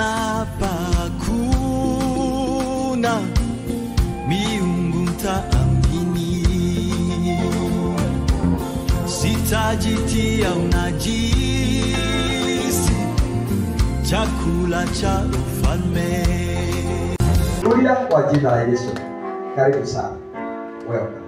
Maana hakuna miungu ntaamini, sitajitia unajisi, chakula cha ufalme. Haleluya, kwa jina la Yesu. Karibu sana. Welcome.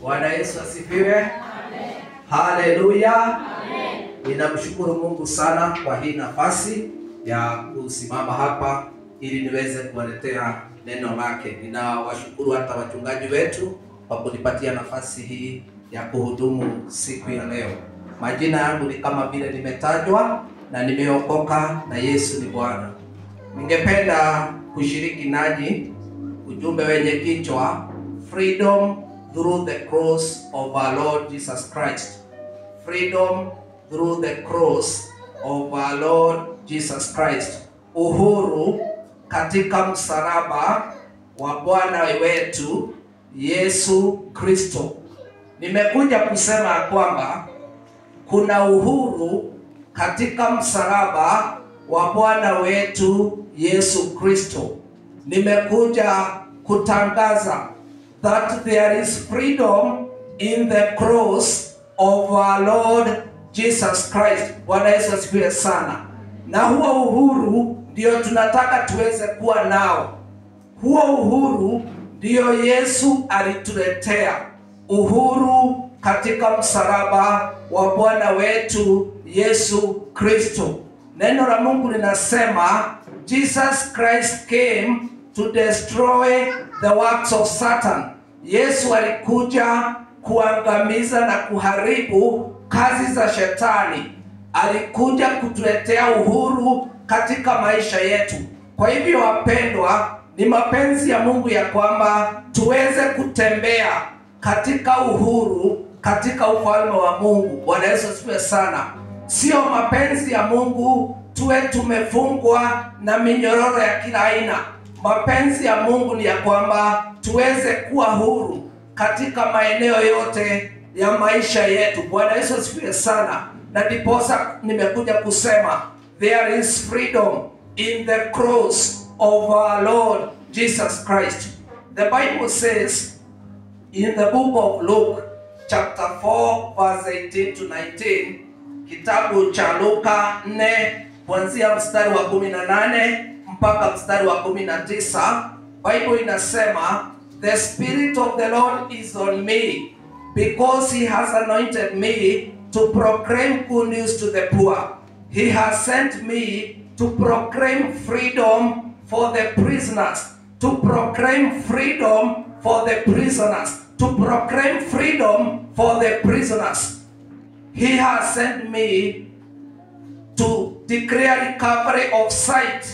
Bwana Yesu asifiwe. Amen. Haleluya. Amen. Ninamshukuru Mungu sana kwa hii nafasi ya kusimama hapa ili niweze kuwaletea neno lake. Ninawashukuru hata wachungaji wetu kwa kunipatia nafasi hii ya kuhudumu siku ya leo. Majina yangu ni kama vile nimetajwa na nimeokoka na Yesu ni Bwana. Ningependa kushiriki nanyi ujumbe wenye kichwa Freedom through the cross of our Lord Jesus Christ. Freedom through the cross of our Lord Jesus Christ. Uhuru katika msalaba wa Bwana wetu Yesu Kristo. Nimekuja kusema kwamba kuna uhuru katika msalaba wa Bwana wetu Yesu Kristo. Nimekuja kutangaza that there is freedom in the cross of our Lord Jesus Christ. Bwana Yesu asifiwe sana. Na huo uhuru ndio tunataka tuweze kuwa nao. Huo uhuru ndio Yesu alituletea. Uhuru katika msalaba wa Bwana wetu Yesu Kristo. Neno la Mungu linasema Jesus Christ came to destroy the works of Satan. Yesu alikuja kuangamiza na kuharibu kazi za shetani. Alikuja kutuletea uhuru katika maisha yetu. Kwa hivyo wapendwa, ni mapenzi ya Mungu ya kwamba tuweze kutembea katika uhuru katika ufalme wa Mungu. Bwana Yesu asifiwe sana. Sio mapenzi ya Mungu tuwe tumefungwa na minyororo ya kila aina. Mapenzi ya Mungu ni ya kwamba tuweze kuwa huru katika maeneo yote ya maisha yetu. Bwana Yesu asifiwe sana. Na ndiposa nimekuja kusema there is freedom in the cross of our Lord Jesus Christ. The Bible says in the book of Luke chapter 4 verse 18 to 19, kitabu cha Luka 4 kuanzia mstari wa 18 mpaka mstari wa 19, Bible inasema the Spirit of the Lord is on me because he has anointed me to proclaim good news to the poor. He has sent me to proclaim freedom for the prisoners, to proclaim freedom for the prisoners, to proclaim freedom for the prisoners. He has sent me to declare recovery of sight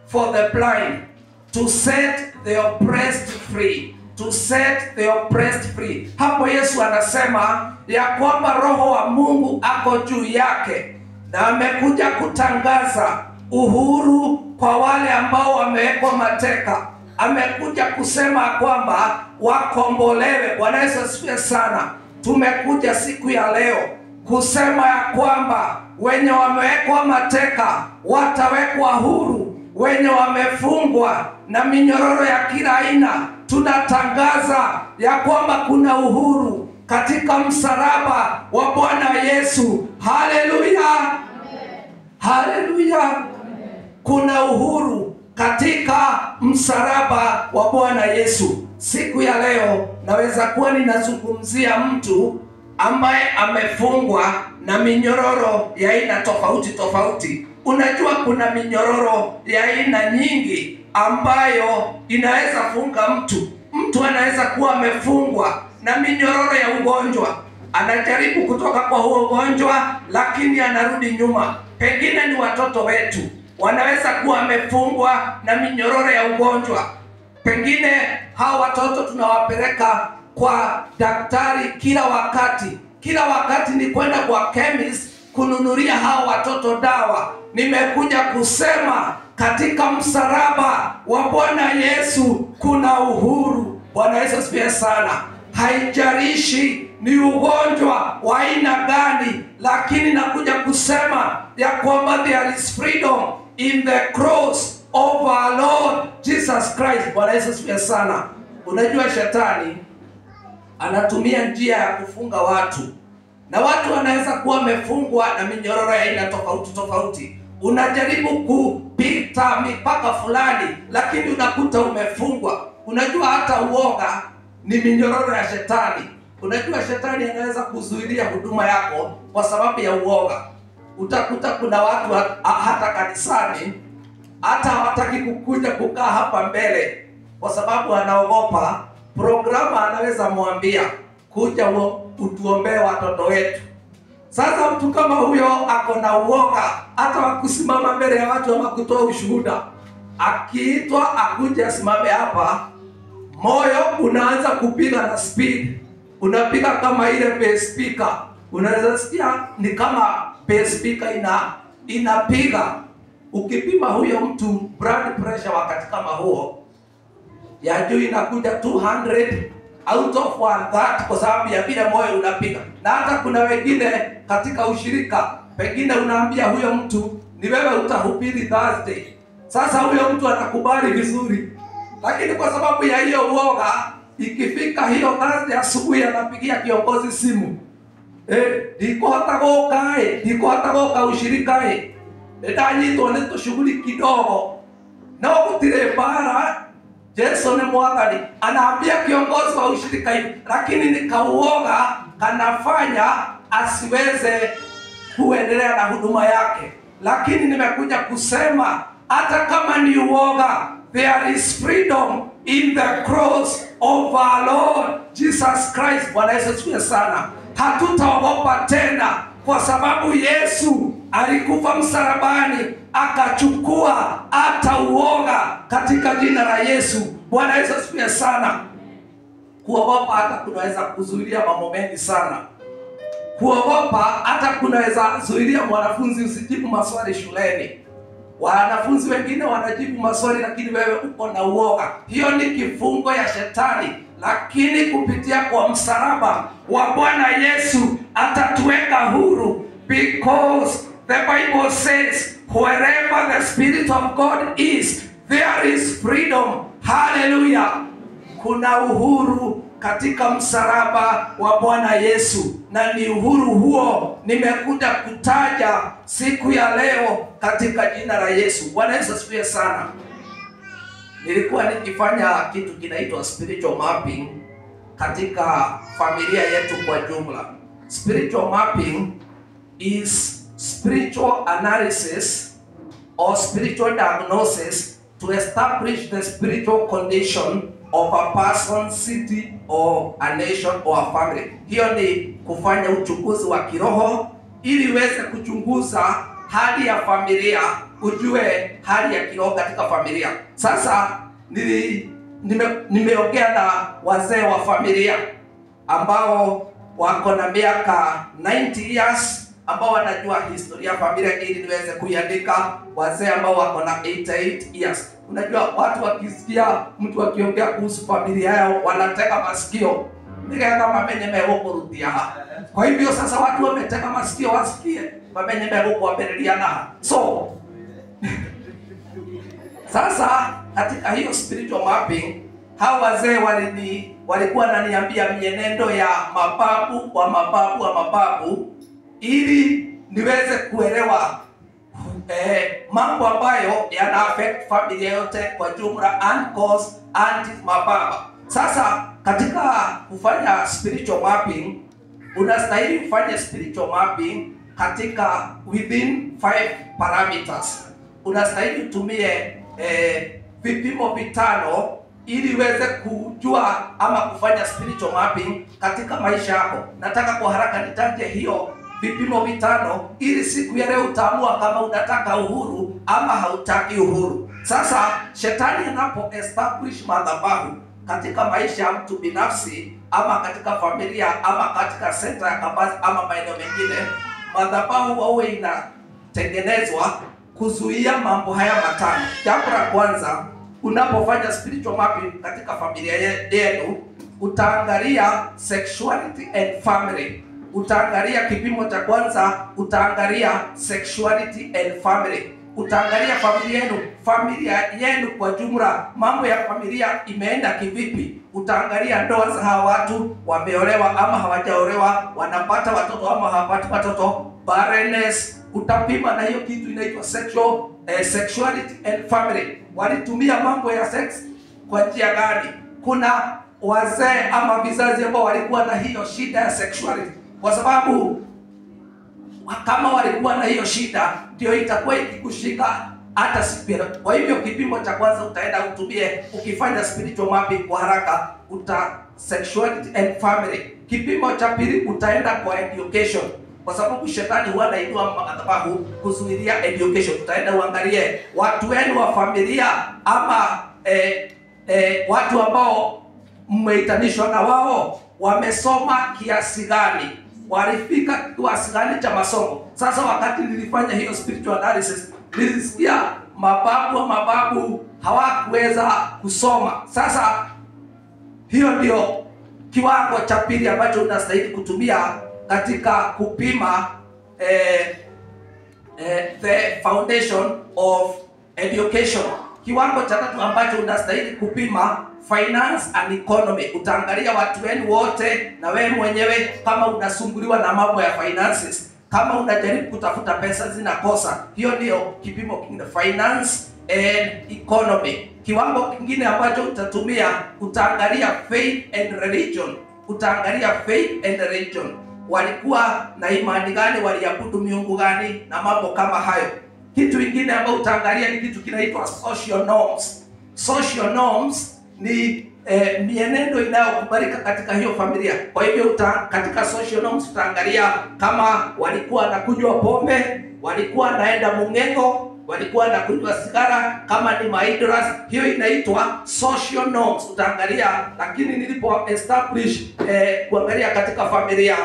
for the blind, to set the oppressed free, to set the oppressed free. Hapo Yesu anasema ya kwamba Roho wa Mungu ako juu yake na amekuja kutangaza uhuru kwa wale ambao wamewekwa mateka. Amekuja kusema kwamba wakombolewe. Bwana Yesu asifiwe sana. Tumekuja siku ya leo kusema ya kwamba wenye wamewekwa mateka watawekwa huru, wenye wamefungwa na minyororo ya kila aina. Tunatangaza ya kwamba kuna uhuru katika msalaba wa Bwana Yesu. Haleluya. Haleluya. Kuna uhuru katika msalaba wa Bwana Yesu. Siku ya leo naweza kuwa ninazungumzia mtu ambaye amefungwa na minyororo ya aina tofauti tofauti. Unajua kuna minyororo ya aina nyingi ambayo inaweza funga mtu. Mtu anaweza kuwa amefungwa na minyororo ya ugonjwa. Anajaribu kutoka kwa huo ugonjwa lakini anarudi nyuma. Pengine ni watoto wetu wanaweza kuwa amefungwa na minyororo ya ugonjwa. Pengine hao watoto tunawapeleka kwa daktari kila wakati. Kila wakati ni kwenda kwa chemist kununulia hao watoto dawa. Nimekuja kusema katika msalaba wa Bwana Yesu kuna uhuru. Bwana Yesu asifiwe sana. Haijalishi ni ugonjwa wa aina gani, lakini nakuja kusema ya kwamba there is freedom in the cross of our Lord Jesus Christ. Bwana Yesu asifiwe sana. Unajua shetani anatumia njia ya kufunga watu, na watu wanaweza kuwa wamefungwa na minyororo ya aina tofauti tofauti. Unajaribu kupita mipaka fulani, lakini unakuta umefungwa. Unajua hata uoga ni minyororo ya shetani. Unajua shetani anaweza kuzuilia huduma yako kwa sababu ya uoga. Utakuta kuna watu hata kanisani hata hawataki kukuja kukaa hapa mbele kwa sababu anaogopa programa anaweza mwambia kuja utuombee watoto wetu. Sasa mtu kama huyo ako na uoga hata wakusimama mbele ya watu ama kutoa ushuhuda. Akiitwa akuje asimame hapa, moyo unaanza kupiga na speed. Unapiga kama ile bass speaker. Unaweza sikia ni kama bass speaker inapiga. Ukipima huyo mtu blood pressure wakati kama huo ya juu inakuja 200 out of 130 kwa sababu ya vile moyo unapiga. Na hata kuna wengine katika ushirika, pengine unaambia huyo mtu ni wewe utahubiri Thursday. Sasa huyo mtu anakubali vizuri, lakini kwa sababu ya hiyo uoga, ikifika hiyo Thursday asubuhi anapigia kiongozi simu. Ndikuhota gũka ndikuhota gũka ushirika ndanyitwo nĩ tũshughuli kidogo. No gũtirĩ mbara, Jesu ni mwathani. Anaambia kiongozi wa ushirika hivi, lakini nikauoga kanafanya asiweze kuendelea na huduma yake. Lakini nimekuja kusema hata kama ni uoga, there is freedom in the cross of our Lord Jesus Christ. Bwana Yesu asifiwe sana. Hatutaogopa tena kwa sababu Yesu alikufa msalabani akachukua hata uoga katika jina la Yesu. Bwana Yesu asifiwe sana. Kuogopa hata kunaweza kuzuilia mambo mengi sana. Kuogopa hata kunaweza zuilia mwanafunzi usijibu maswali shuleni. Wanafunzi wengine wanajibu maswali lakini wewe uko na uoga. Hiyo ni kifungo ya shetani. Lakini kupitia kwa msalaba wa Bwana Yesu atatuweka huru, because the Bible says wherever the Spirit of God is, there is freedom. Hallelujah. Kuna uhuru katika msalaba wa Bwana Yesu, na ni uhuru huo nimekuja kutaja siku ya leo katika jina la Yesu. Bwana Yesu asifiwe sana. Nilikuwa nikifanya kitu kinaitwa spiritual mapping katika familia yetu kwa jumla. Spiritual mapping is spiritual analysis or spiritual diagnosis to establish the spiritual condition of a person, city, or a nation or a family. Hiyo ni kufanya uchunguzi wa kiroho ili uweze kuchunguza hali ya familia, ujue hali ya kiroho katika familia. Sasa nimeongea na wazee wa familia ambao wako na miaka 90 years, ambao wanajua historia ya familia ili niweze kuiandika. Wazee ambao wako na 88 years. Unajua watu wakisikia mtu akiongea kuhusu familia yao wanatega masikio. Nikaenda mamenye megokurudia. Kwa hivyo sasa watu wametega masikio wasikie mamenye megokuambia na. So sasa katika hiyo spiritual mapping, hawa wazee walikuwa wananiambia mienendo ya mababu wa mababu wa mababu ili niweze kuelewa mambo ambayo yana affect familia yote kwa jumla, uncles, aunties, mababa. Sasa katika kufanya spiritual mapping, unastahili ufanye spiritual mapping katika within 5 parameters. Unastahili utumie vipimo vitano ili uweze kujua ama kufanya spiritual mapping katika maisha yako. Nataka kwa haraka nitaje hiyo vipimo vitano ili siku ya leo utaamua kama unataka uhuru ama hautaki uhuru. Sasa shetani anapo establish madhabahu katika maisha ya mtu binafsi ama katika familia ama katika center ya kabazi ama maeneo mengine, madhabahu wawe inatengenezwa kuzuia mambo haya matano. Jambo la kwanza, unapofanya spiritual mapping katika familia yenu, utaangalia sexuality and family. Utaangalia kipimo cha kwanza, utaangalia sexuality and family. Utaangalia familia yenu kwa jumla, mambo ya familia imeenda kivipi. Utaangalia ndoa za hawa watu, wameolewa ama hawajaolewa, wanapata watoto ama hawapati watoto, barrenness. Utapima na hiyo kitu inaitwa sexuality and family. Walitumia mambo ya sex kwa njia gani? Kuna wazee ama vizazi ambao walikuwa na hiyo shida ya sexuality, kwa sababu kama walikuwa na hiyo shida ndio itakuwa ikikushika hata siku. Kwa hivyo kipimo cha kwanza utaenda utumie ukifanya spiritual mapping kwa haraka, uta sexuality and family. Kipimo cha pili utaenda kwa education, kwa sababu shetani huwa anainua madhabahu kuzuilia education. Utaenda uangalie watu wenu wa familia ama watu ambao mmeitanishwa na wao wamesoma kiasi gani, walifika kiasi gani cha masomo. Sasa wakati nilifanya hiyo spiritual analysis, nilisikia mababu hawakuweza kusoma. Sasa hiyo ndio kiwango cha pili ambacho unastahili kutumia katika kupima the foundation of education. Kiwango cha tatu ambacho unastahili kupima, finance and economy. Utaangalia watu wenu wote na wewe mwenyewe kama unasumbuliwa na mambo ya finances, kama unajaribu kutafuta pesa zinakosa. Hiyo ndio kipimo kingine, finance and economy. Kiwango kingine ambacho utatumia, utaangalia faith and religion. Utaangalia faith and religion, walikuwa na imani gani, waliabudu miungu gani na mambo kama hayo. Kitu kingine ambacho utaangalia ni kitu kinaitwa social norms. Social norms ni mienendo inayokubalika katika hiyo familia. Kwa hivyo katika social norms utaangalia kama walikuwa wanakunywa pombe, walikuwa wanaenda mungengo, walikuwa wanakunywa sigara, kama ni maidras. Hiyo inaitwa social norms utaangalia. Lakini nilipo establish kuangalia katika familia,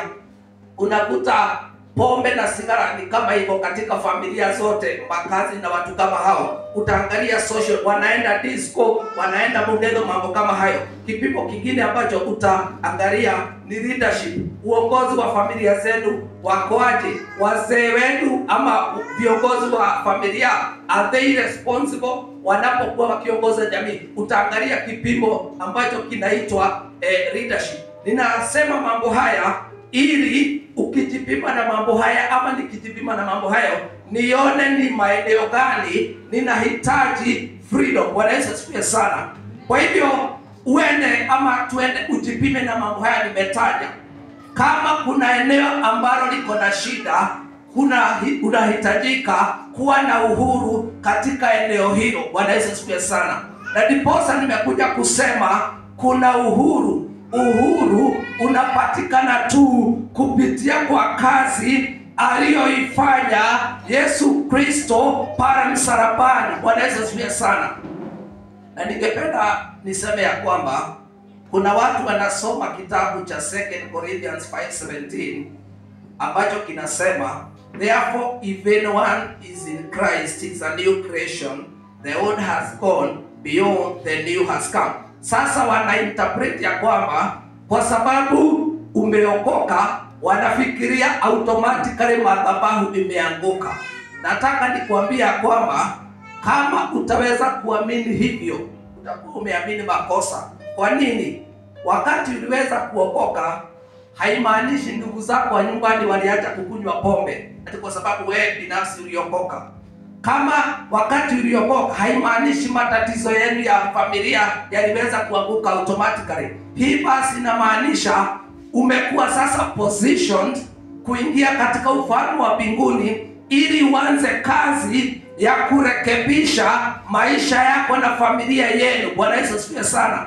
unakuta pombe na sigara ni kama hivyo katika familia zote, makazi na watu kama hao. Utaangalia social, wanaenda disco, wanaenda mungengo, mambo kama hayo. Kipimo kingine ambacho utaangalia ni leadership, uongozi wa familia zenu wakoaje, wazee wenu ama viongozi wa familia, are they responsible wanapokuwa wakiongoza jamii? Utaangalia kipimo ambacho kinaitwa leadership. Ninasema mambo haya ili ukijipima na mambo haya ama nikijipima na mambo hayo, nione ni maeneo gani ninahitaji freedom. Bwana Yesu asifiwe sana. Kwa hivyo uende ama tuende ujipime na mambo haya nimetaja. Kama kuna eneo ambalo liko na shida, unahitajika kuwa na uhuru katika eneo hilo. Bwana Yesu asifiwe sana. Na ndiposa nimekuja kusema kuna uhuru. Uhuru unapatikana tu kupitia kwa kazi aliyoifanya Yesu Kristo pale msalabani. Bwana Yesu asifiwe sana. Na ningependa niseme ya kwamba kuna watu wanasoma kitabu cha 2 Corinthians 5:17 ambacho kinasema, therefore if anyone is in Christ, is a new creation, the old has gone, beyond the new has come. Sasa wanainterpret ya kwamba kwa sababu umeokoka, wanafikiria automatically madhabahu imeanguka. Nataka nikuambia kwamba kama utaweza kuamini hivyo, utakuwa umeamini makosa. Kwa nini? Wakati uliweza kuokoka, haimaanishi ndugu zako wa nyumbani waliacha kukunywa pombe ati kwa sababu wewe binafsi uliokoka. Kama wakati uliokoka, haimaanishi matatizo yenu ya familia yaliweza kuanguka automatically. Hii basi inamaanisha umekuwa sasa positioned kuingia katika ufalme wa mbinguni ili uanze kazi ya kurekebisha maisha yako na familia yenu. Bwana Yesu asifiwe sana.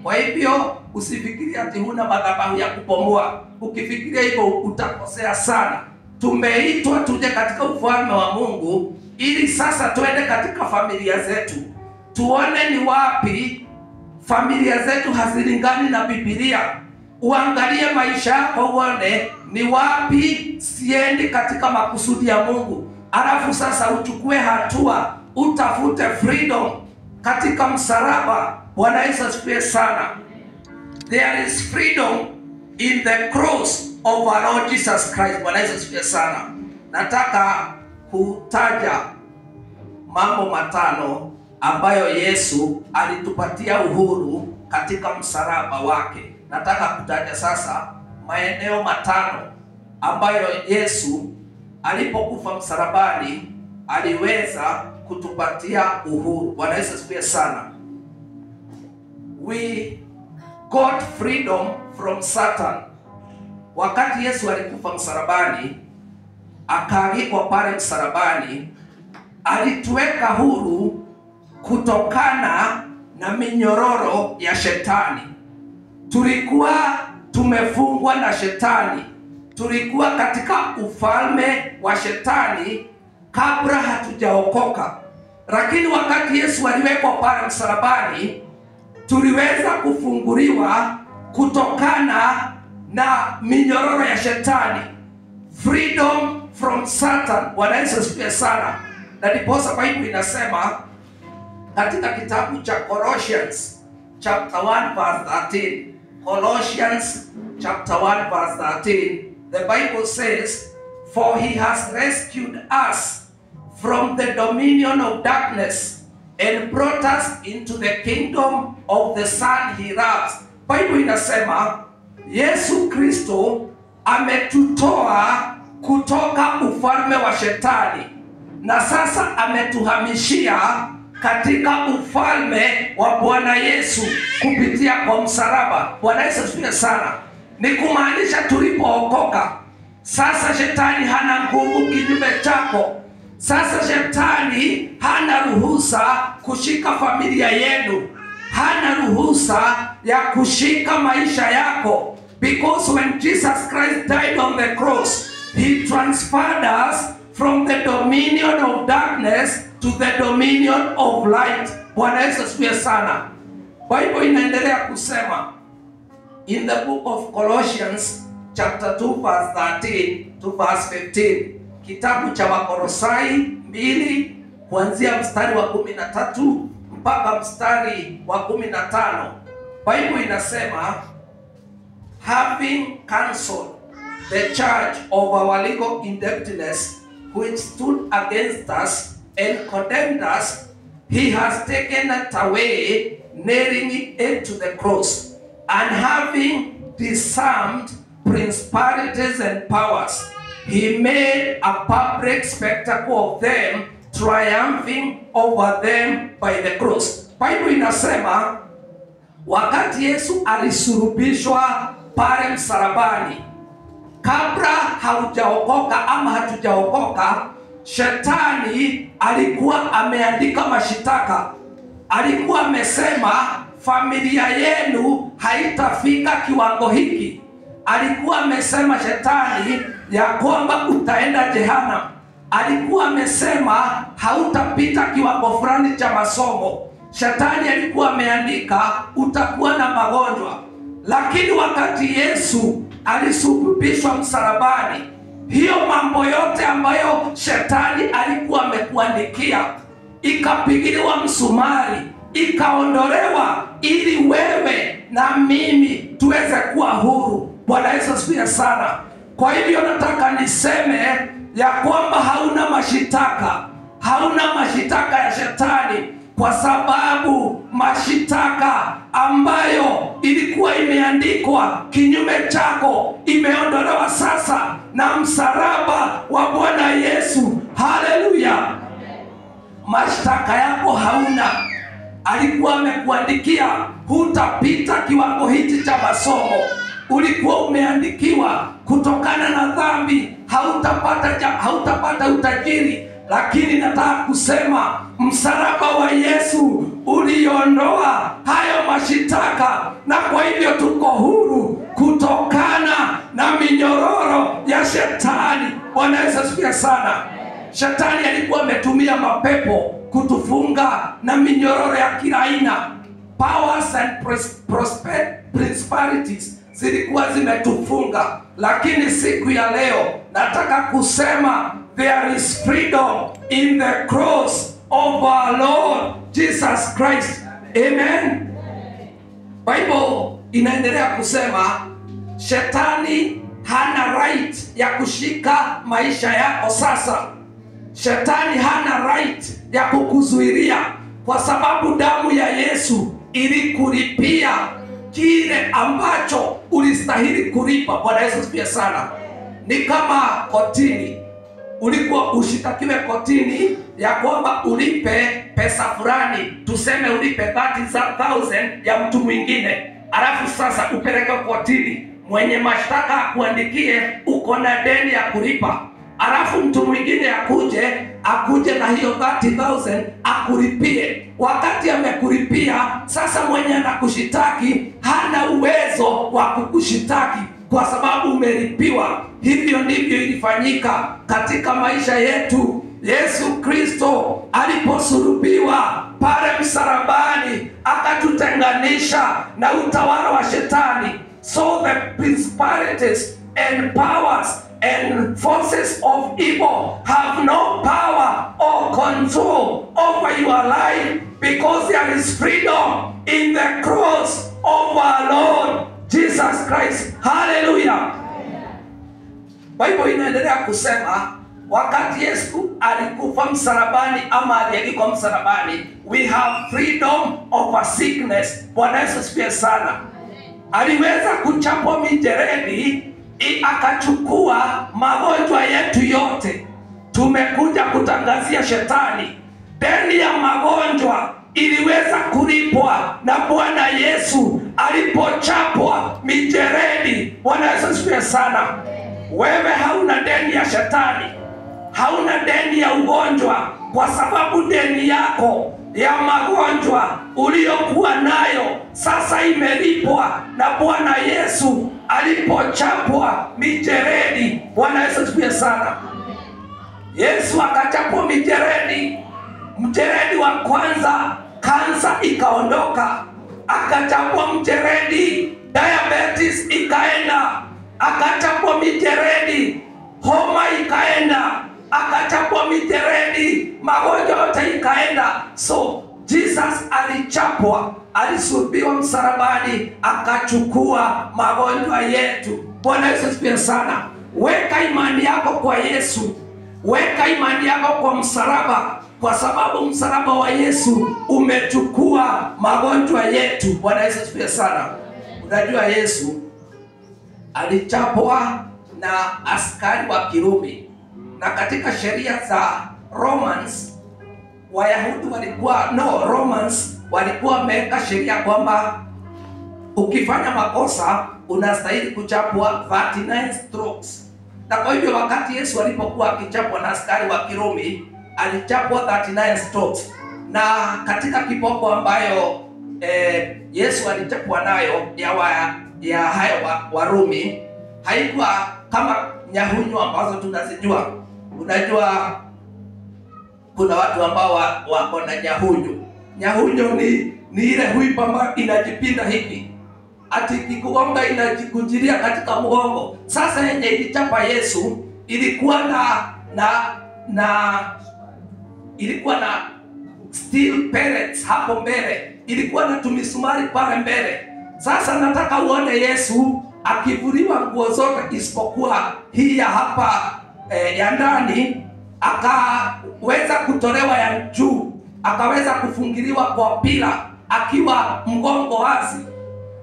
Kwa hivyo usifikirie ati huna madhabahu ya kubomoa. Ukifikiria hivyo utakosea sana. Tumeitwa tuje katika ufalme wa Mungu ili sasa tuende katika familia zetu, tuone ni wapi familia zetu hazilingani na Biblia. Uangalie maisha yako uone ni wapi siendi katika makusudi ya Mungu. Alafu sasa uchukue hatua, utafute freedom katika msalaba. Bwana Yesu asifiwe sana. There is freedom in the cross of our Lord Jesus Christ. Bwana Yesu asifiwe sana. Nataka kutaja mambo matano ambayo Yesu alitupatia uhuru katika msalaba wake. Nataka kutaja sasa maeneo matano ambayo Yesu alipokufa msalabani aliweza kutupatia uhuru. Bwana Yesu asifiwe sana. We got freedom from Satan. Wakati Yesu alikufa msalabani, akaangikwa pale msalabani, alituweka huru kutokana na minyororo ya shetani. Tulikuwa tumefungwa na shetani. Tulikuwa katika ufalme wa shetani kabla hatujaokoka. Lakini wakati Yesu aliwekwa pale msalabani, tuliweza kufunguliwa kutokana na minyororo ya shetani. Freedom from Satan. Bwana Yesu asifiwe sana. Na ndiposa Bible inasema katika kitabu cha Colossians chapter 1 verse 13. Colossians chapter 1 verse 13. The Bible says, "For he has rescued us from the dominion of darkness and brought us into the kingdom of the Son he loves." Bible inasema Yesu Kristo ametutoa kutoka ufalme wa shetani na sasa ametuhamishia katika ufalme wa Bwana Yesu kupitia kwa msalaba. Bwana Yesu asifiwe sana. Ni kumaanisha tulipookoka sasa shetani hana nguvu kinyume chako. Sasa shetani hana ruhusa kushika familia yenu. Hana ruhusa ya kushika maisha yako. Because when Jesus Christ died on the cross, he transferred us from the dominion of darkness to the dominion of light. Bwana Yesu asifiwe sana. Bible inaendelea kusema in the book of Colossians chapter 2 verse 13 to verse 15. Kitabu cha Wakolosai 2 kuanzia mstari wa 13 mpaka mstari wa 15. Bible inasema, having cancelled the charge of our legal indebtedness which stood against us and condemned us, he has taken it away, nailing it to the cross. And having disarmed principalities and powers, he made a public spectacle of them, triumphing over them by the cross. Bible inasema wakati Yesu alisulubishwa pale msalabani, kabla haujaokoka ama hatujaokoka, shetani alikuwa ameandika mashitaka. Alikuwa amesema familia yenu haitafika kiwango hiki. Alikuwa amesema shetani ya kwamba utaenda jehanamu. Alikuwa amesema hautapita kiwango fulani cha masomo. Shetani alikuwa ameandika utakuwa na magonjwa. Lakini wakati Yesu alisulubishwa msalabani, hiyo mambo yote ambayo shetani alikuwa amekuandikia ikapigiliwa msumari, ikaondolewa, ili wewe na mimi tuweze kuwa huru. Bwana Yesu asifiwe sana. Kwa hivyo nataka niseme ya kwamba hauna mashitaka, hauna mashitaka ya shetani, kwa sababu mashitaka ambayo ilikuwa imeandikwa kinyume chako imeondolewa sasa na msalaba wa Bwana Yesu. Haleluya. Mashtaka yako hauna. Alikuwa amekuandikia hutapita kiwango hichi cha masomo. Ulikuwa umeandikiwa kutokana na dhambi hautapata utajiri. Lakini nataka kusema msalaba wa Yesu uliondoa hayo mashitaka, na kwa hivyo tuko huru kutokana na minyororo ya shetani. Bwana Yesu asifiwe sana. Shetani alikuwa ametumia mapepo kutufunga na minyororo ya kila aina. Powers and principalities zilikuwa zimetufunga. Lakini siku ya leo nataka kusema there is freedom in the cross of our Lord Jesus Christ. Amen. Bible Inaendelea kusema shetani hana right ya kushika maisha yako sasa. Shetani hana right ya kukuzuilia, kwa sababu damu ya Yesu ilikulipia kile ambacho ulistahili kulipa. Bwana Yesu asifiwe sana. Ni kama kotini, ulikuwa ushitakiwe kotini ya kwamba ulipe pesa fulani, tuseme ulipe 30,000 ya mtu mwingine, alafu sasa upeleke kotini, mwenye mashtaka akuandikie uko na deni ya kulipa, alafu mtu mwingine akuje na hiyo 30,000 akulipie. Wakati amekulipia, sasa mwenye anakushitaki hana uwezo wa kukushitaki kwa sababu umelipiwa. Hivyo ndivyo ilifanyika katika maisha yetu. Yesu Kristo aliposulubiwa pale msalabani akatutenganisha na utawala wa shetani. So the principalities and powers and forces of evil have no power or control over your life, because there is freedom in the cross of our Lord Jesus Christ. Hallelujah. Bible inaendelea kusema wakati Yesu alikufa msalabani ama alialikwa msalabani, we have freedom over sickness. Bwana Yesu asifiwe sana. Aliweza kuchapwa mijeledi akachukua magonjwa yetu yote. Tumekuja kutangazia shetani deni ya magonjwa iliweza kulipwa na Bwana Yesu alipochapwa mijeledi. Bwana Yesu asifiwe sana. Wewe hauna deni ya shetani, hauna deni ya ugonjwa, kwa sababu deni yako ya magonjwa uliyokuwa nayo sasa imelipwa na Bwana Yesu alipochapwa mijeledi. Bwana Yesu asifiwe sana. Yesu akachapwa mijeledi. Mjeledi wa kwanza, kansa ikaondoka. Akachapwa mjeledi, diabetes ikaenda. Akachapwa mijeledi, homa ikaenda. Akachapwa mijeledi, magonjwa yote ikaenda. So Jesus alichapwa, alisulubiwa msalabani, akachukua magonjwa yetu. Bwana Yesu asifiwe sana. Weka imani yako kwa Yesu, weka imani yako kwa msalaba, kwa sababu msalaba wa Yesu umechukua magonjwa yetu. Bwana Yesu asifiwe sana. Unajua Yesu alichapwa na askari wa Kirumi, na katika sheria za Romans, Wayahudi walikuwa Romans walikuwa wameweka sheria kwamba ukifanya makosa unastahili kuchapwa 39 strokes. Na kwa hivyo wakati Yesu alipokuwa akichapwa na askari wa Kirumi, alichapwa 39 strokes. Na katika kiboko ambayo Yesu alichapwa nayo ya hayo Warumi, haikuwa kama nyahunyu ambazo tunazijua. Unajua kuna watu ambao wako na nyahunyu. Nyahunyu ni ile huipa ambayo inajipinda hivi, ati kikugonga inajikunjilia katika mgongo. Sasa yenye ilichapa Yesu ilikuwa na ilikuwa na steel pellets hapo mbele, ilikuwa na tumisumari pale mbele. Sasa nataka uone Yesu akivuliwa nguo zote isipokuwa hii ya hapa ya ndani, akaweza kutolewa ya juu, akaweza kufungiliwa kwa pila akiwa mgongo wazi.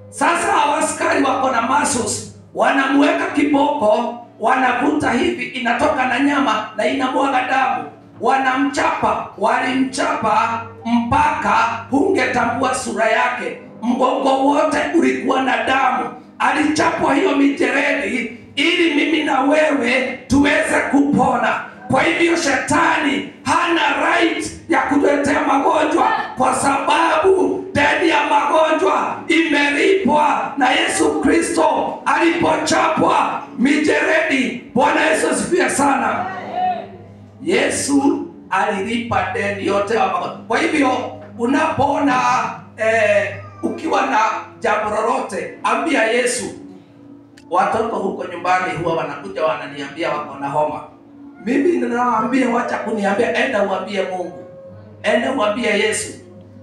Sasa askari wako na muscles, wanamweka kiboko, wanavuta hivi, inatoka na nyama na inamwaga damu. Wanamchapa, walimchapa mpaka hungetambua sura yake. Mgongo wote ulikuwa na damu. Alichapwa hiyo mijeledi ili mimi na wewe tuweze kupona. Kwa hivyo shetani hana right ya kutuletea magonjwa, kwa sababu deni ya magonjwa imelipwa na Yesu Kristo alipochapwa mijeledi. Bwana Yesu asifiwe sana. Yesu alilipa deni yote ya magonjwa. Kwa hivyo unapoona ukiwa na jambo lolote, ambia Yesu. Watoto huko nyumbani huwa wanakuja wananiambia wako na homa. Mimi ninawaambia wacha kuniambia, enda uambie Mungu, enda uambie Yesu.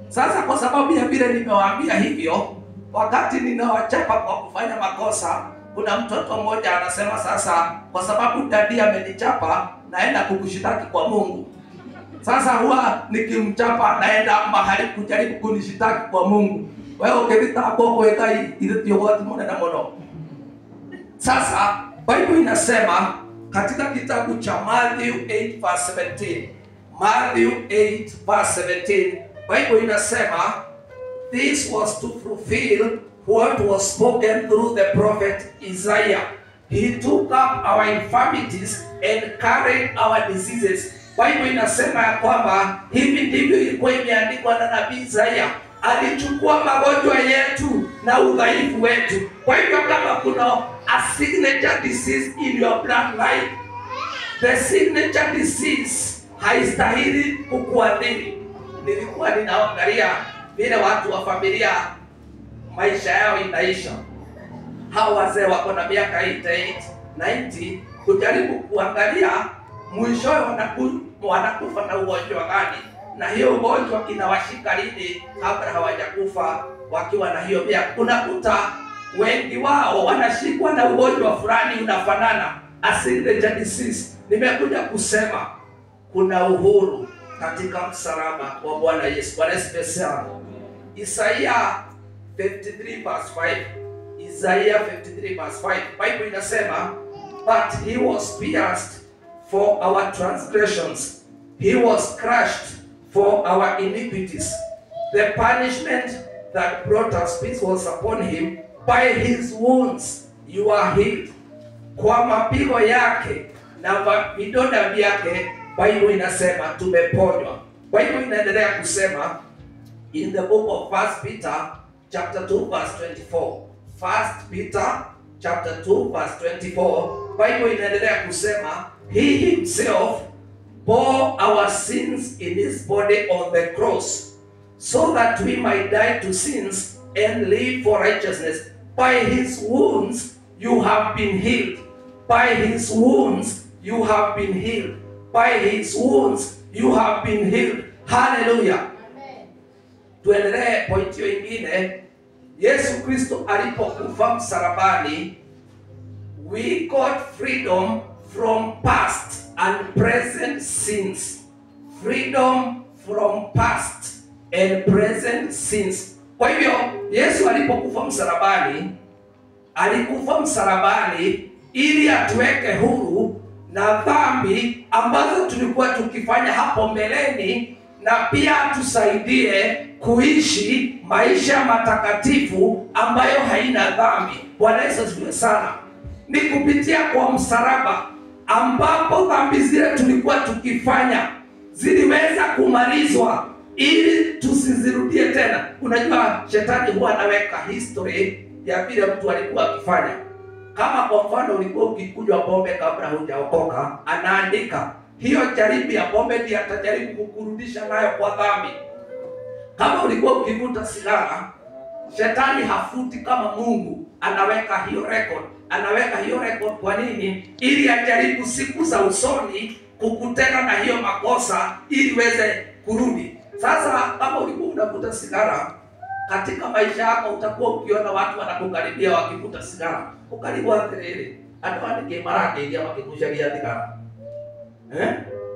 Sasa kwa sababu ya vile nimewaambia hivyo, Wakati ninawachapa kwa kufanya makosa, kuna mtoto mmoja anasema sasa, kwa sababu dadi amenichapa, naenda kukushitaki kwa Mungu. Sasa huwa nikimchapa naenda mahali kujaribu kunishitaki kwa Mungu. Wewe ukivita hapo kwa ile tiyo na mono. Sasa Bible inasema katika kitabu cha Matthew 8 verse 17. Matthew 8 verse 17. Bible inasema this was to fulfill what was spoken through the prophet Isaiah. He took up our infirmities and carried our diseases. Bible inasema ya kwamba hivi ndivyo ilikuwa imeandikwa na nabii Isaiah. Alichukua magonjwa yetu na udhaifu wetu. Kwa hivyo kama kuna a signature disease in your bloodline, the signature disease haistahili kukuathiri. Nilikuwa ninaangalia vile watu wa familia maisha yao inaisha. Hao wazee wako na miaka 88, 90, kujaribu kuangalia mwishowe wanakufa na ugonjwa gani, na hiyo ugonjwa inawashika lini kabla hawajakufa wakiwa na hiyo miaka. Unakuta wengi wao wanashikwa na ugonjwa fulani unafanana, a signature disease. Nimekuja kusema kuna uhuru katika msalaba wa Bwana Yesu. Bwana Yesu asifiwe. Isaiah 53 verse 5. Isaiah 53 verse 5. Bible inasema, but he was pierced for our transgressions, he was crushed for our iniquities. The punishment that brought us peace was upon him. By his wounds you are healed. Kwa mapigo yake na vidonda vyake, Bible inasema tumeponywa. Bible inaendelea kusema in the book of 1 Peter chapter 2 verse 24. 1 Peter chapter 2 verse 24. Bible inaendelea kusema he himself bore our sins in his body on the cross, so that we might die to sins and live for righteousness. By his wounds you have been healed. By his wounds you have been healed. By his wounds you have been healed. Hallelujah. Amen. Tuendelee point hiyo ingine. Yesu Kristo alipokufa msalabani, we got freedom from past and present sins. Freedom from past and present sins. Kwa hivyo Yesu alipokufa msalabani, alikufa msalabani ili atuweke huru na dhambi ambazo tulikuwa tukifanya hapo mbeleni, na pia tusaidie kuishi maisha matakatifu ambayo haina dhambi. Bwana Yesu asifiwe sana. Ni kupitia kwa msalaba ambapo dhambi zile tulikuwa tukifanya ziliweza kumalizwa ili tusizirudie tena. Unajua shetani huwa anaweka history ya vile mtu alikuwa akifanya. Kama kwa mfano ulikuwa ukikunywa pombe kabla hujaokoka, anaandika hiyo jaribu ya pombe ndiyo atajaribu kukurudisha nayo kwa dhambi. Kama ulikuwa ukivuta sigara, shetani hafuti kama Mungu, anaweka hiyo record. Anaweka hiyo record kwa nini? Ili ajaribu siku za usoni kukutega na hiyo makosa ili uweze kurudi. Sasa kama ulikuwa unavuta sigara, katika maisha yako utakuwa ukiona watu wanakukaribia wakivuta sigara. Ukaribu atiriri, andu andike marageithia makigucagia thigara.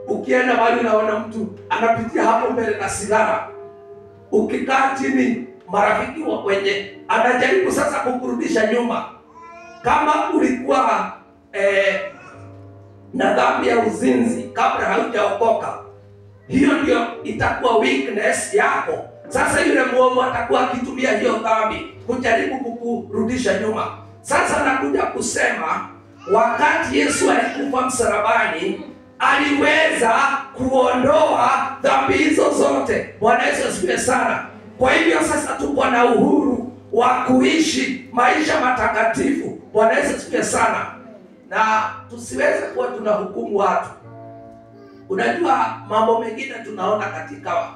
Ukienda mahali unaona mtu anapitia hapo mbele na sigara. Ukikaa chini, marafiki wa kwenye anajaribu sasa kukurudisha nyuma. Kama ulikuwa na dhambi ya uzinzi kabla haujaokoka, hiyo ndio itakuwa weakness yako. Sasa yule muovu atakuwa akitumia hiyo dhambi kujaribu kukurudisha nyuma. Sasa nakuja kusema wakati Yesu alikufa msalabani, aliweza kuondoa dhambi hizo zote. Bwana Yesu asifiwe sana. Kwa hivyo sasa tuko na uhuru wa kuishi maisha matakatifu. Bwana Yesu asifiwe sana. Na tusiweze kuwa tunahukumu watu. Unajua mambo mengine tunaona katika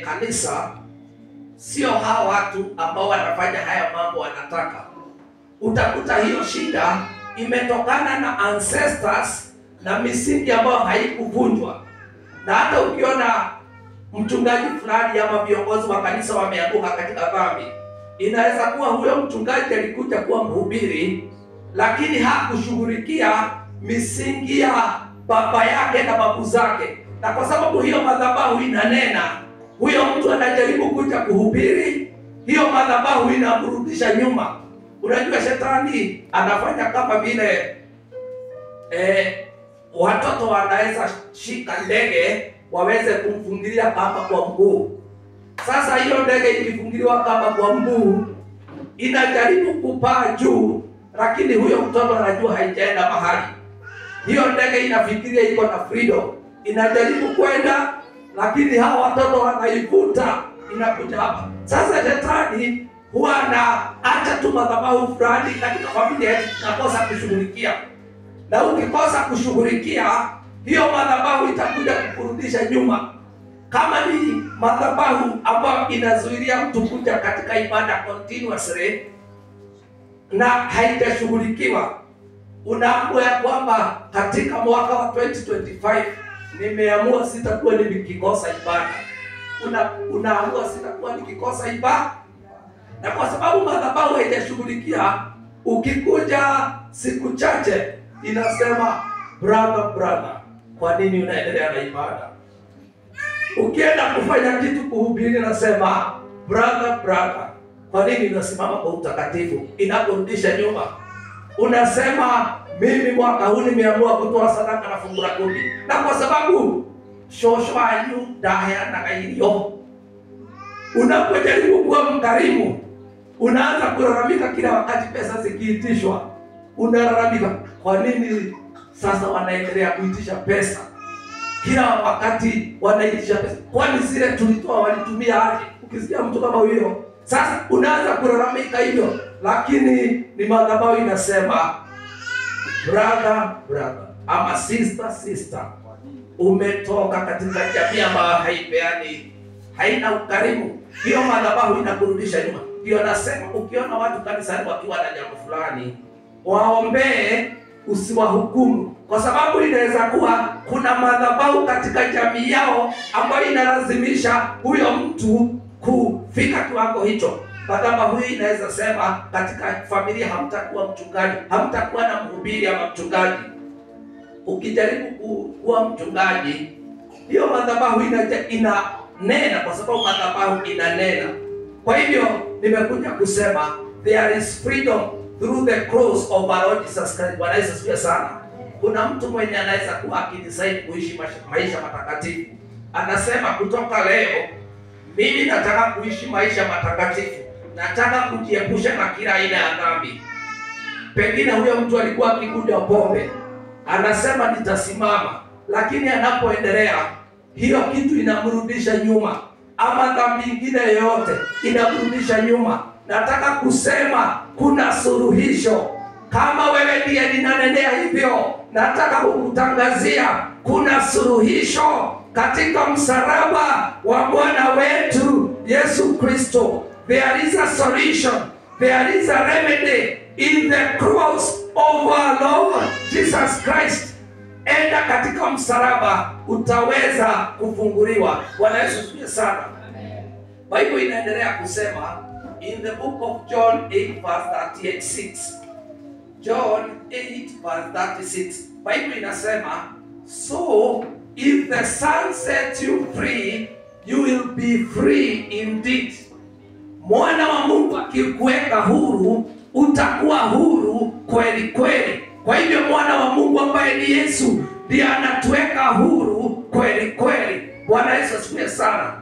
kanisa, sio hawa watu ambao wanafanya haya mambo wanataka. Utakuta hiyo shida imetokana na ancestors na misingi ambayo haikuvunjwa. Na hata ukiona mchungaji fulani ama viongozi wa kanisa wameanguka katika dhambi, Inaweza kuwa huyo mchungaji alikuja kuwa mhubiri, lakini hakushughulikia misingi ya baba yake na babu zake, na kwa sababu hiyo madhabahu inanena, huyo mtu anajaribu kuja kuhubiri, hiyo madhabahu inamrudisha nyuma. Unajua shetani anafanya kama vile watoto wanaweza shika ndege waweze kumfungilia kamba kwa mguu. Sasa hiyo ndege ikifungiliwa kamba kwa mguu inajaribu kupaa juu, lakini huyo mtoto anajua haijaenda mahali. Hiyo ndege inafikiria iko na freedom, inajaribu kwenda, lakini hawa watoto wanaivuta, inakuja hapa. Sasa shetani huwa anaacha tu madhabahu fulani katika familia yetu, tunakosa kushughulikia. Na ukikosa kushughulikia, hiyo madhabahu itakuja kukurudisha nyuma. Kama ni madhabahu ambayo inazuilia mtu kuja katika ibada continuously na haitashughulikiwa, unaamua ya kwamba katika mwaka wa 2025 nimeamua sitakuwa nikikosa ibada. Unaamua sitakuwa nikikosa ibada. Na kwa sababu madhabahu haijashughulikia, ukikuja siku chache inasema brother, brother, kwa nini unaendelea na ibada? Ukienda kufanya kitu kuhubiri, nasema brother, brother, kwa nini unasimama kwa utakatifu? Inakurudisha nyuma. Unasema mimi mwaka huu nimeamua kutoa sadaka na fungu la kumi, na kwa sababu shosho anyu dahya na kairio. Unapojaribu kuwa mkarimu, unaanza kulalamika kila wakati pesa zikiitishwa. Unalalamika, kwa nini sasa wanaendelea kuitisha pesa? Kila wakati wanaitisha pesa. Kwani zile tulitoa walitumia aje? Ukisikia mtu kama huyo, sasa unaanza kulalamika hivyo. Lakini ni madhabahu inasema brother, brother, ama sister, sister, umetoka katika jamii ambayo haipeani, haina ukarimu. Hiyo madhabahu inakurudisha nyuma. Hiyo nasema ukiona watu kanisani wakiwa na jambo fulani, waombee, usiwahukumu, kwa sababu inaweza kuwa kuna madhabahu katika jamii yao ambayo inalazimisha huyo mtu kufika kiwango hicho. Madhabahu hii inaweza sema katika familia hamtakuwa mchungaji, hamtakuwa na mhubiri ama mchungaji. Ukijaribu kuwa mchungaji, hiyo madhabahu inanena, kwa sababu madhabahu inanena. Kwa hivyo nimekuja kusema there is freedom through the cross of our Lord Jesus Christ. Bwana Yesu asifiwe sana. Kuna mtu mwenye anaweza kuwa akidecide kuishi maisha matakatifu. Anasema kutoka leo mimi nataka kuishi maisha matakatifu, nataka kujiepusha na kila aina ya dhambi. Pengine huyo mtu alikuwa akikunywa pombe, anasema nitasimama, lakini anapoendelea hiyo kitu inamrudisha nyuma, ama dhambi nyingine yoyote inamrudisha nyuma. Nataka kusema kuna suluhisho. Kama wewe ndiye ninanenea hivyo, nataka kukutangazia kuna suluhisho katika msalaba wa Bwana wetu Yesu Kristo. There is a solution, there is a remedy in the cross of our Lord Jesus Christ. Enda katika msalaba utaweza kufunguliwa. Bwana Yesu asifiwe sana. Bible inaendelea kusema in the book of John 8 verse 36. John 8 verse 36. Bible inasema, so if the Son sets you free, you will be free indeed. Mwana wa Mungu akikuweka huru, utakuwa huru kweli kweli. Kwa hivyo mwana wa Mungu ambaye ni Yesu ndiye anatuweka huru kweli kweli. Bwana Yesu asifiwe sana.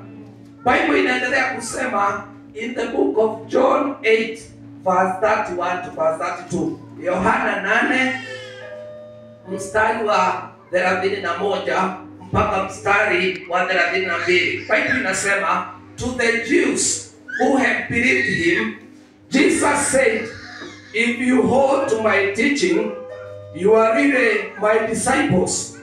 Bible inaendelea kusema in the book of John 8 verse 31 to verse 32. Yohana 8 mstari wa 31 mpaka mstari wa 32. Bible inasema, to the Jews who have believed him, Jesus said, if you hold to my teaching, you are really my disciples.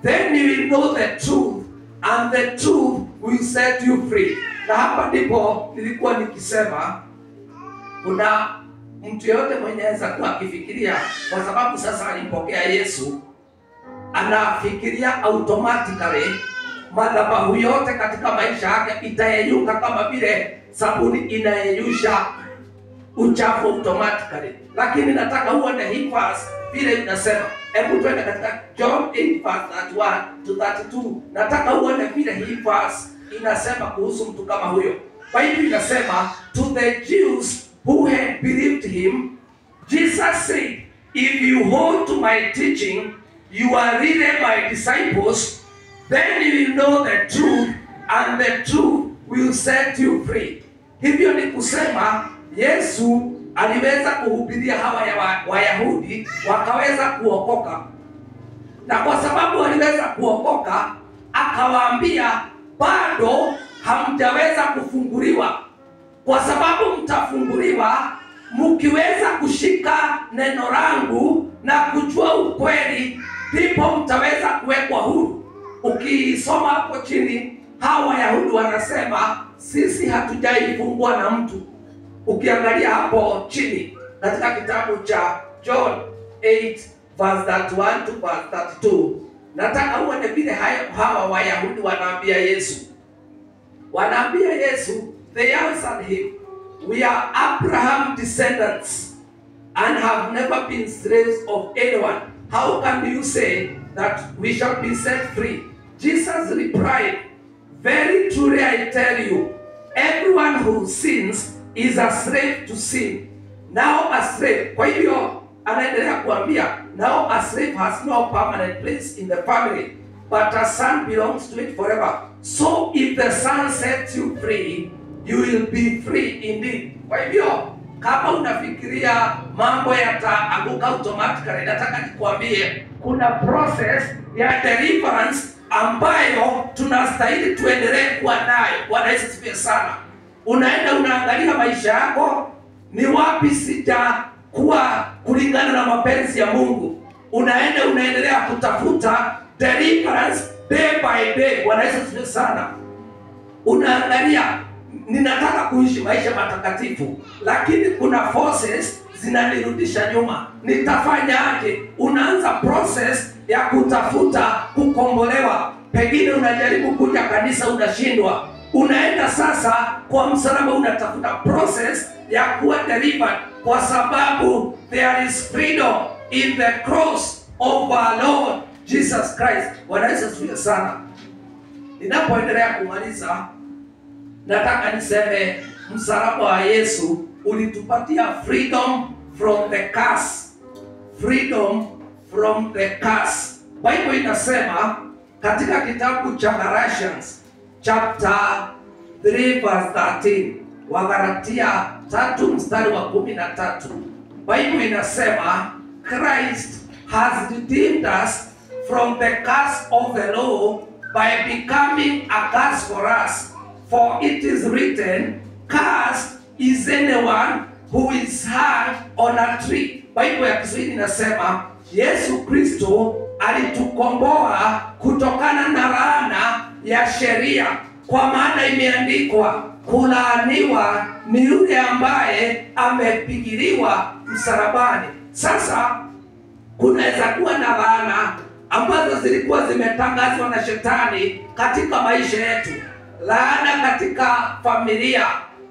Then you will know the truth, and the truth will set you free. Na hapa ndipo nilikuwa nikisema kuna mtu yote mwenye anaweza kuwa akifikiria, kwa sababu sasa alimpokea Yesu, anafikiria automatically Madhabahu yote katika maisha yake itayeyuka kama vile sabuni inayeyusha uchafu automatically. Lakini nataka uone hii verse vile inasema. Hebu tuende katika John 8 verse 31 to 32. Nataka uone vile hii verse inasema kuhusu mtu kama huyo. Bible inasema, to the Jews who had believed him, Jesus said, if you hold to my teaching, you are really my disciples, then you will know the truth, and the truth will set you free. Hivyo ni kusema Yesu aliweza kuhubiria hawa Wayahudi wakaweza kuokoka. Na kwa sababu waliweza kuokoka, akawaambia bado hamjaweza kufunguliwa, kwa sababu mtafunguliwa mkiweza kushika neno langu na kujua ukweli, ndipo mtaweza kuwekwa huru. Ukisoma hapo chini, hawa Wayahudi wanasema sisi hatujaifungwa na mtu. Ukiangalia hapo chini katika kitabu cha John 8 verse 31 to verse 32, nataka uone vile hawa Wayahudi wanaambia Yesu. Wanaambia Yesu, they answered him, we are Abraham descendants and have never been slaves of anyone. How can you say that we shall be set free? Jesus replied, very truly I tell you, everyone who sins is a slave to sin. Now a slave, kwa hivyo anaendelea kuambia, now a slave has no permanent place in the family, but a son belongs to it forever. So if the son sets you free, you will be free indeed. Kwa hivyo kama unafikiria mambo yataanguka automatically, nataka nikuambie kuna process ya deliverance ambayo tunastahili tuendelee kuwa nayo. Bwana Yesu asifiwe sana. Unaenda unaangalia maisha yako, ni wapi sijakuwa kulingana na mapenzi ya Mungu. Unaenda unaendelea kutafuta deliverance day by day. Bwana Yesu asifiwe sana. Unaangalia, ninataka kuishi maisha matakatifu, lakini kuna forces zinanirudisha nyuma, nitafanyaje? Unaanza process ya kutafuta kukombolewa. Pengine unajaribu kuja kanisa unashindwa. Unaenda sasa kwa msalaba, unatafuta process ya kuwa delivered, kwa sababu there is freedom in the cross of our Lord Jesus Christ. Bwana Yesu asifiwe sana. Ninapoendelea kumaliza, nataka niseme msalaba wa Yesu ulitupatia freedom from the curse. Freedom from the curse. Bible inasema katika kitabu cha Galatians chapter 3 verse 13, Wagalatia 3 mstari wa 13, Bible inasema Christ has redeemed us from the curse of the law by becoming a curse for us. For it is written, cursed is anyone who is hung on a tree. Bible ya Kiswahili inasema Yesu Kristo alitukomboa kutokana na laana ya sheria, kwa maana imeandikwa, kulaaniwa ni yule ambaye amepigiliwa msalabani. Sasa kunaweza kuwa na laana ambazo zilikuwa zimetangazwa na shetani katika maisha yetu, laana katika familia,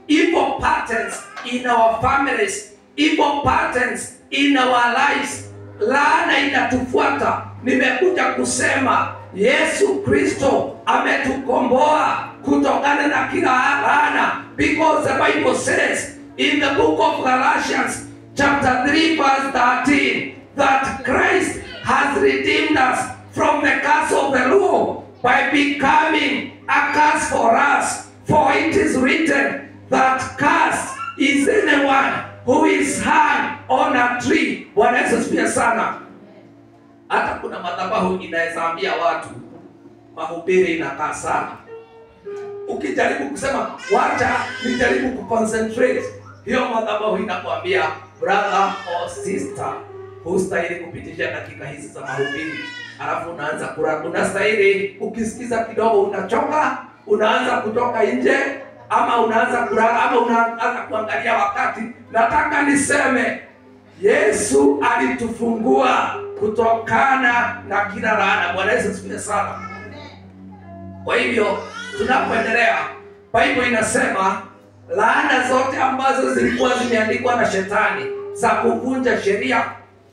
evil patterns in our families, evil patterns in our lives. Laana inatufuata. Nimekuja kusema Yesu Kristo ametukomboa kutokana na kila laana, because the Bible says in the book of Galatians chapter 3 verse 13 that Christ has redeemed us from the curse of the law by becoming a curse for us. For it is written that cursed is anyone who is hung on a tree. Bwana Yesu asifiwe sana. Hata kuna madhabahu inaweza ambia watu mahubiri inakaa sana. Ukijaribu kusema wacha nijaribu kuconcentrate, hiyo madhabahu inakuambia brother or sister, hustahili kupitisha dakika hizi za mahubiri. Alafu unaanza kula, unastahili ukisikiza kidogo unachoka, unaanza kutoka nje, ama unaanza kulala, ama unaanza kuangalia wakati. Nataka niseme Yesu alitufungua kutokana na kila laana. Bwana Yesu asifiwe sana. Kwa hivyo tunapoendelea, Bible inasema laana zote ambazo zilikuwa zimeandikwa na shetani za kuvunja sheria,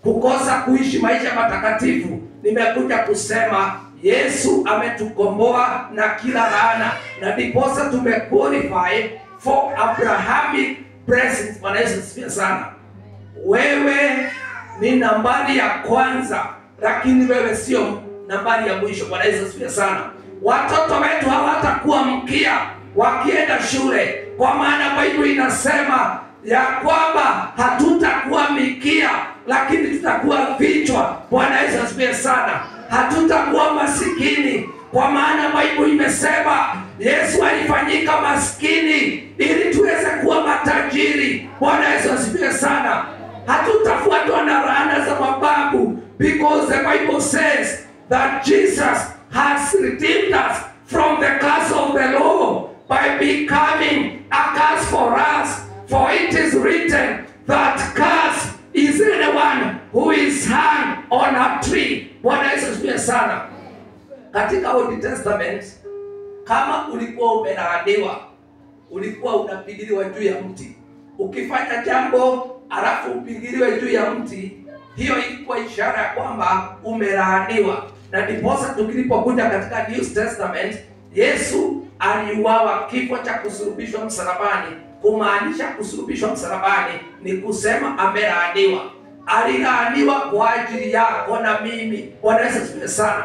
kukosa kuishi maisha matakatifu, nimekuja kusema Yesu ametukomboa na kila laana, na ndiposa tumequalify for Abrahamic blessings. Bwana Yesu asifiwe sana. Wewe ni nambari ya kwanza, lakini wewe sio nambari ya mwisho. Bwana Yesu asifiwe sana. Watoto wetu hawatakuwa mkia wakienda shule, kwa maana Biblia inasema ya kwamba hatutakuwa mikia, lakini tutakuwa vichwa. Bwana Yesu asifiwe sana. Hatutakuwa masikini, kwa maana Biblia imesema Yesu alifanyika maskini ili tuweze kuwa matajiri. Bwana Yesu asifiwe sana. Hatutafuatwa na laana za mababu, because the Bible says that Jesus has redeemed us from the curse of the law by becoming a curse for us. For it is written that curse is anyone who is hung on a tree. Bwana Yesu asifiwe sana. Katika Old Testament, kama ulikuwa umelaaniwa, ulikuwa unapigiliwa juu ya mti. Ukifanya jambo alafu upigiliwe juu ya mti, hiyo ilikuwa ishara ya kwamba umelaaniwa. Na ndiposa tukilipokuja katika New Testament, Yesu aliuawa kifo cha kusulubishwa msalabani. Kumaanisha kusulubishwa msalabani ni kusema amelaaniwa. Alilaaniwa kwa ajili yako na mimi. Bwana Yesu asifiwe sana.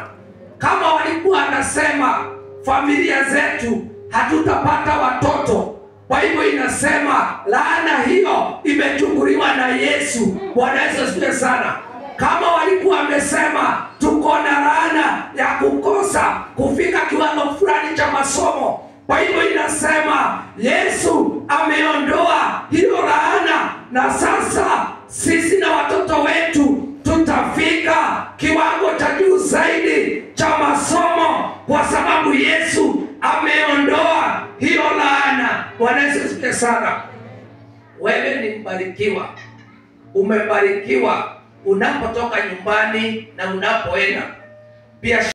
Kama walikuwa anasema familia zetu hatutapata watoto, Bible inasema laana hiyo imechukuliwa na Yesu. Bwana Yesu asifiwe sana. Kama walikuwa wamesema tuko na laana ya kukosa kufika kiwango fulani cha masomo, Bible inasema Yesu ameondoa hiyo laana, na sasa sisi na watoto wetu tutafika kiwango cha juu zaidi cha masomo, kwa sababu Yesu ameondoa hiyo laana. Bwana Yesu asifiwe sana. Wewe ni mbarikiwa, umebarikiwa unapotoka nyumbani na unapoenda. Biashara